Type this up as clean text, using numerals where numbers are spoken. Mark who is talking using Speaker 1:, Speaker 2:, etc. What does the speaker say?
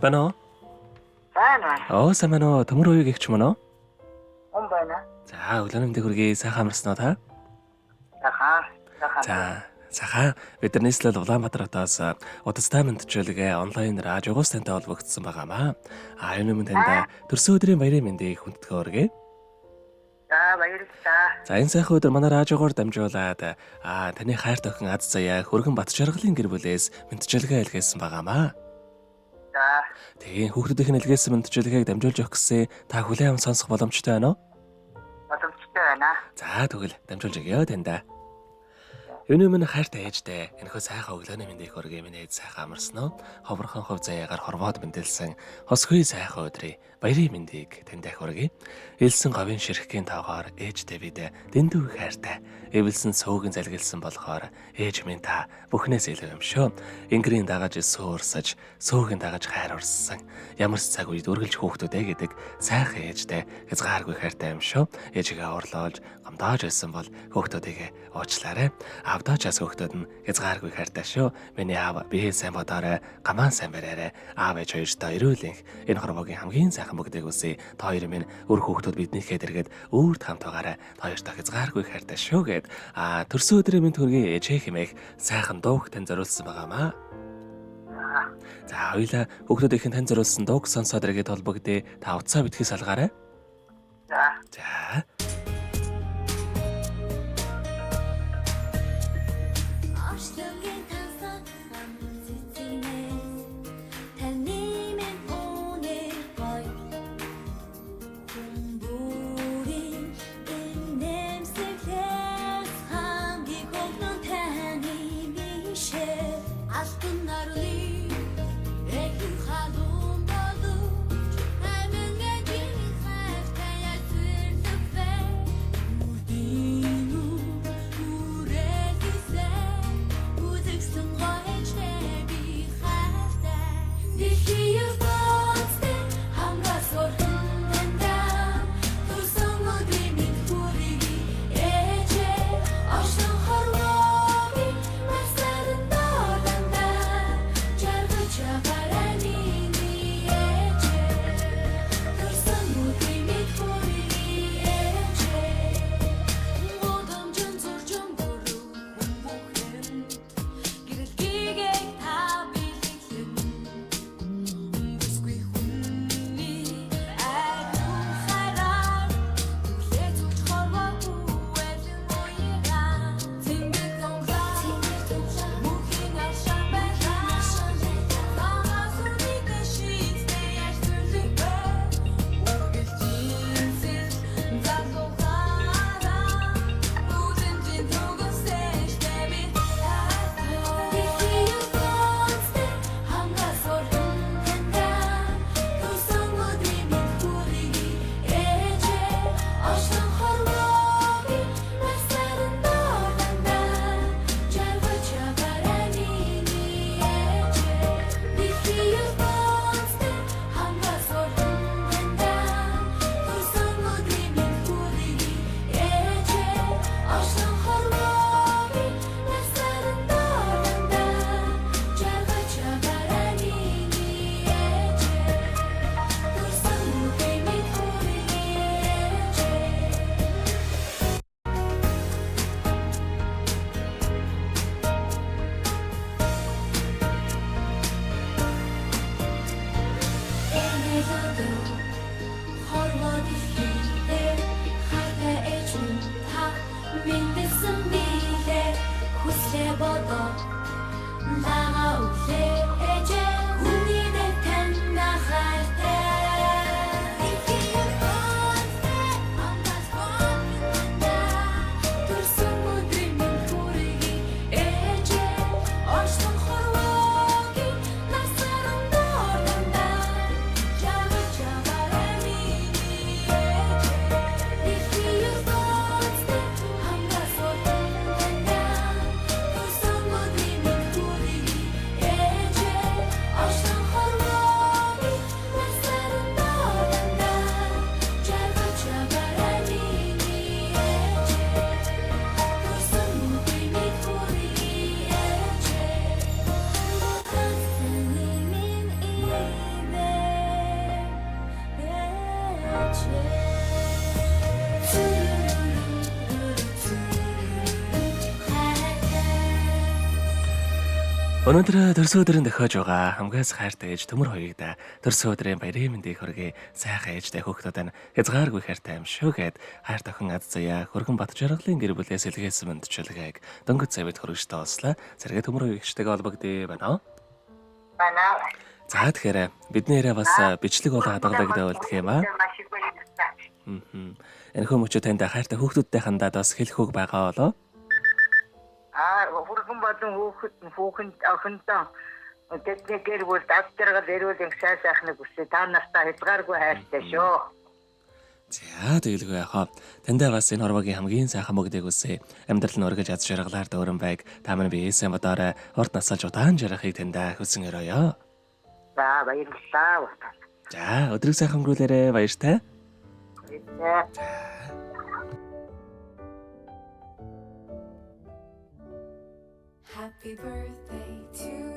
Speaker 1: Байна уу?
Speaker 2: Байна байна.
Speaker 1: Оо, сайн байна уу? Төмөр уяг гихч мөн үү?
Speaker 2: Хүн байна.
Speaker 1: За, өглөөний мэндийг хүргэе. Сайхан амарсан уу та?
Speaker 2: Сайхан. Сайхан.
Speaker 1: За, сайхан. Бид нар нийслэл Улаанбаатар хотоос удацтай мэндчилгээ онлайн радиогоос тантай холбогдсон байгаамаа. А энэ өмнө танд төрсөн өдрийн баярын мэндийг хүндэтгэн өргөе.
Speaker 2: За, баярлалаа.
Speaker 1: За, энэ сайхан өдөр манай радиогоор дамжуулаад таны хайрт охин Аз Заяа хөргөн Батжаргалын гэр бүлээс мэндчилгээ илгээсэн байгаамаа.
Speaker 2: За,
Speaker 1: Тэгээ хүүхдүүдийнх нь илгээсэн мэндчилгээг дамжуулж өгөх гэсэн та хүлээн аван сонсох боломжтой байна уу?
Speaker 2: боломжтой байна.
Speaker 1: За, тэгвэл дамжуулж өгье таньда. Юуны өмнө хайртай ээжтэй энэхүү сайхан өглөөний мэндийг хүргэе, минь ээж сайхан амарсан уу? Ховрхон хов заяагаар хорвоод мэндэлсэн хосгүй сайхан өдрийн баярын мэндийг танд хүргэе. Элсэн говийн ширхгийн тоогоор ээжтэй бид дэндүү хайртай. Эвэлсэн цөөгөн залгилсан болохоор ээж минь та бүхнээс илүү юм шүү. Ингрийн дагаж суурсаж, цөөгөн дагаж хайр урссан. Ямар ч цаг үед үргэлж хүүхдүүдээ гэдэг сайхан ээжтэй хязгааргүй хайртай юм шүү. Ээжигээ орлоолж гомдоож байсан бол хүүхдүүдийг уучлаарай. Авдоочаас хүүхдүүд нь хязгааргүй хайртай шүү. Миний аав бие сайн бодоорой, гамаан сайн бариарай. Аав ээж хоёртоо эрүүл энх энэ хорвоогийн хамгийн сайхан бүгдийг үсье. Та хоёр минь үр хүүхдүүд биднийхээ дэргэд өөрт хамт байгаарай. Та хоёртоо хязгааргүй хайртай шүү гэд төрсөн өдрийн мэнд хүргэе ээжээ хэмээх сайхан дууг тань зориулсан байгаамаа. За, хоёлаа хүүхдүүдийнх нь тань зориулсан дууг сонсоод эргээд холбогдъё. Та утсаа битгий салгаарай.
Speaker 2: За.
Speaker 1: За.
Speaker 3: Орчлонгийн тансаг ам цэцэгнээс таны минь үнэр гоё хүн бүрийн инээмсэглээс хамгийн хөгнөн таны бишээ алтан нарны эхэн халуун боловч амин эдийн хайртай зэрлэг бэ Үрдийн үрэлхисээ үзэгсэн гоёчтэй би хайртай Дэлхийн ертөнцтэй хамраас өрхөн дандаа төрсөн өдрийн мэнд хүргэе ээжээ оршин хорвоогийн насаар доор дандаа жаргаж байгаарай миний ээжээ төрсөн өдрийн мэнд хүргэе ээжээ Гудамжин зуржин бүрэн хүн бүхэн гэрэлтгийгээ та бэлэглэн бүсгүй хүний ариун хайраар нүглээ зүж хорвоогүй элэн уяраа цэнгэр тунглаа мөнхийн алшаа байлаа цагаас үнэтэй шийдтэй яаж зүлэг бэ үргэлж залуухаараа үзэнжин түгэнсэжтэй би Дэлхийн ертөнцтэй хамгаас өрхөн таньдаа төрсөн өдрийн мэнд хүргэе ээжээ оршин хорвоогийн насаар доор дандаа жаргаж байгаарай миний ээжээ Дэлхийн ертөнцтэй хамгаас өрхөн таньдаа төрсөн өдрийн мэнд хүргэе ээжээ оршин хорвоогийн насаар доор дандаа жаргаж байгаарай миний ээжээ төрсөн өдрийн мэнд хүргэе ээжээ Энэ өдөр хорвоо дэлхийдээ хайртай ээж минь та мэндэлсэн билээ хүслээ бодоо лага өглөө ээжээ хүний дээр тань хайртай Дэлхийн ертөнцтэй хамтаас хонхиндаа төрсөн өдрийн минь хүргэе ээжээ оршин хорвоогийн насаар доор дандаа жаргаж байгаарай миний ээжээ Дэлхийн ертөнцтэй хамтаас хонхиндаа төрсөн өдрийн минь хүргэе ээжээ
Speaker 1: Өнөөдөр төрсөн өдрийн дохиож байгаа хамгаас хайртай ээж Төмөр хоёрыг төрсөн өдрийн баярын мэндийг хүргэе. Сайхан ээжтэй хүүхдүүд нь хязгааргүй хайртай юм шүү гэд хайр тохин ад заяа хөргөн бат жаргалын гэр бүлээс илгээсэн мэндчилгээг дөнгөж цавид хүргэж тоослаа. Сэргээ Төмөр хоёрыг эгчтэйг холбогдъё байна уу?
Speaker 2: Байна.
Speaker 1: За тэгэхээр бидний яриа бас бичлэг болон хадгалагдаа үлдэх юм аа.
Speaker 2: Маш их баярлалаа.
Speaker 1: Энэхүү мөчөө танд хайртай хүүхдүүдтэй хандаад бас хэлэх үг байгаа болоо.
Speaker 2: Аа хүргэн болон хүүхэд хүүхэнд охиндоо тэдний гэр бүлд ад жаргал эрүүл энх сайн сайхныг хүсье. Та нартай хязгааргүй хайртай шүү.
Speaker 1: За тэгэлгүй яхаа. Таньдаа бас энэ хорвогийн хамгийн сайхан мөгдөг үсэ. Амьдрал нь өргөж аз жаргалаар дүүрэн байг. Та минь биесэн бодоорой. Урт насалж удаан жаргахыг таньдаа хүсэн өрөөё.
Speaker 2: За баярлалаа.
Speaker 1: За өдрийг сайхан өнгөрүүлээрэй. Баяртай.
Speaker 2: Баярлалаа.
Speaker 3: Happy birthday to